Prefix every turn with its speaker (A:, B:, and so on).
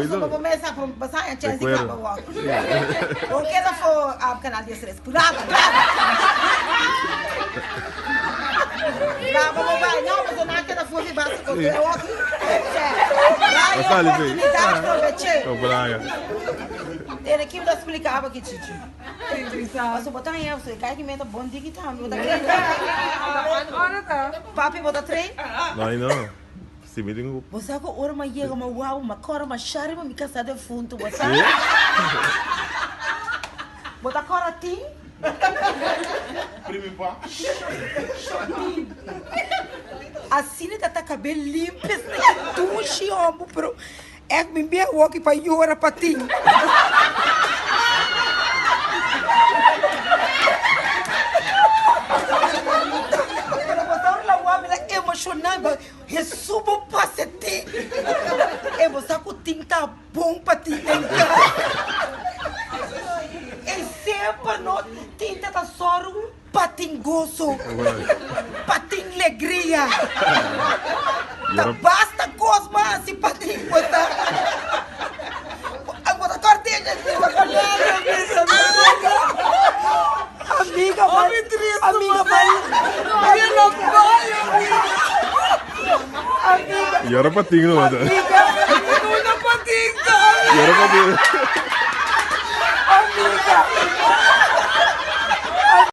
A: Pasobra bo mes a pasa haña chèns di graba wòk. Bo keda for Canal 13. Graba, graba. Graba bo bai. No, pasobra nan a keda for di básiko. Te wòk. Bai oportunidat probeché. Tene ki mi ta splika bo aki Chichi. Pasobra bo ta haña e kai ki mi ta bon diki tambe. Bo ta train? Papi bo ta train?
B: No, no. Si mi tin ku.
A: Bo sa ku ora mi a yega mi a wou mi a kòrda masha riba mi kasá defuntu bo sa. Bo ta kòrda tin?
B: Primi pa.
A: Shotin. Asina ta ta kab'é limpi asina ki dushi homber pero èk mi bia woki pa yora pa tin. Pero bo sa ora la wou mi ta emoshoná. Hesu bo pasa tin e bo sa ku tin ta bon pa tin den kas e semper no tin ta ta sòru pa tin goso pa tin legria ta basta kos mas hasi pa tin bo sa bo ta kòrda Amiga, amiga, amiga.
B: Yora patin no mata.
A: Amiga,
B: Yora patin.
A: Amiga.